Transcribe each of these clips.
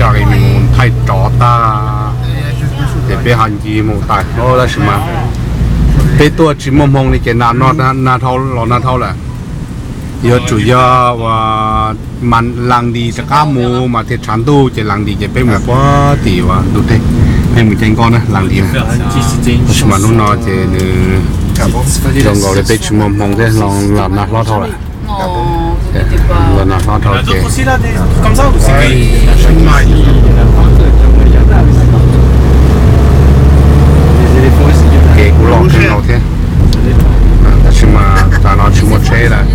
Mus thaij rov tag ces peb ho ncig mus tawm hauv, tab sis mas peb tuaj tsis muaj hmoo li ces nag dhau los nag dhau lawm. Yuav tsum yog uas mas las ntis rov qab mus mas thiaj tshav ntuj ces las ntis ces peb mus puag tim uas ntug teb, peb mus caij nkoj na las ntis na. Tab sis mas hnub no ces nws zoo nkaus li peb tsis muaj hmoo thiab, los nag hlob dhau lawm. Los nag hlob dhau ces kev kuj loj kawg nkaus thiab. Tab sis mas tam no tsis muaj tsheb lawm,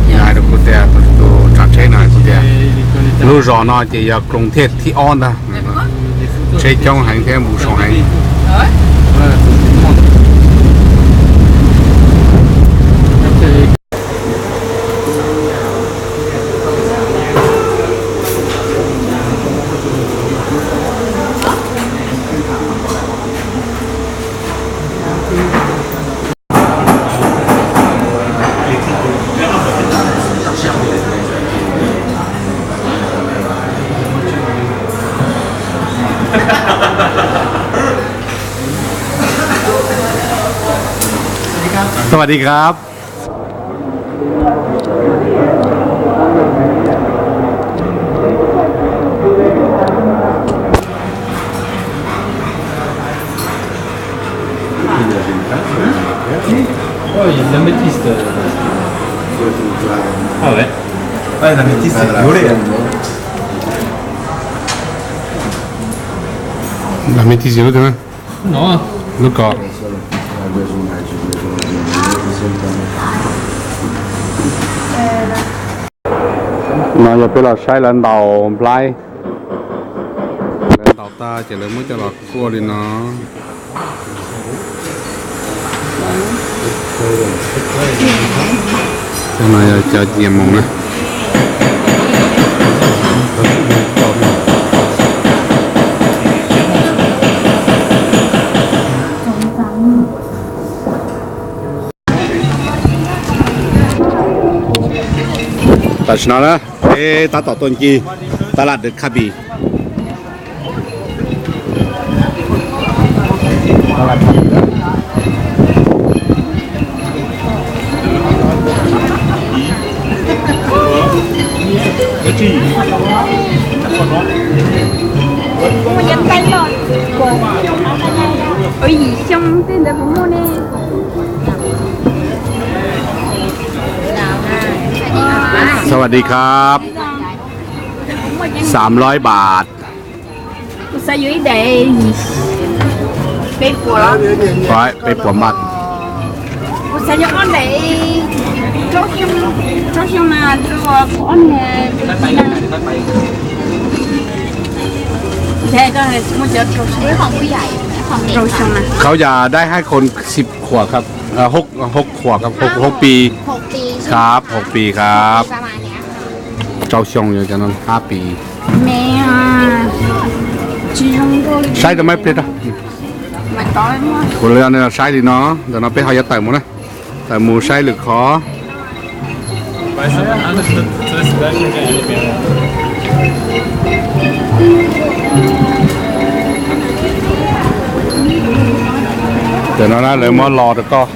nws hais rau kuv tias, tus tsav tsheb no hais kuv tias lub zos no ces yog Kloos Thiaj thib ob ntag, tsheb coob heev thiab npuv soo heev.สวัสดีครับ Oh, il y a de l'améthyste. Ah ouais. Ah, l'améthyste, c'est violet, hein. L'améthyste, c'est violet, hein. Non. Lub ko. No yog peb los saib lawv ntaus nplaib. Lawv ntaus tag ces lawv muab coj los kuaj li no. Cov no yog cov nyias moos na. Tam sim no na, peb tab tom tuaj ncig tab laj dawm Kha Pis. Ua yim xyoo tej ntawd puas muaj ne? สวัสดีครับ สามร้อย บาท Kuv xav yuav ib daim peb puas. Peb puas npaj. Kuv xav yuav ob daim rau xyoo, rau xyoo mas rau kuv ob niag. Rau xyoo na. เขาอยากได้ให้คนสิบขวบครับ เอ่อ หก หกขวบครับ หก หกปี ครับ หกปีครับ rau xyoo, yog cov no hab pis. Saib rau mab pliag rau. Kuv saib li no, ntawm no peb ho yuav tawm mus na, tawm mus saib lwm qhov. Ntawm no na lawv muab los rau koj.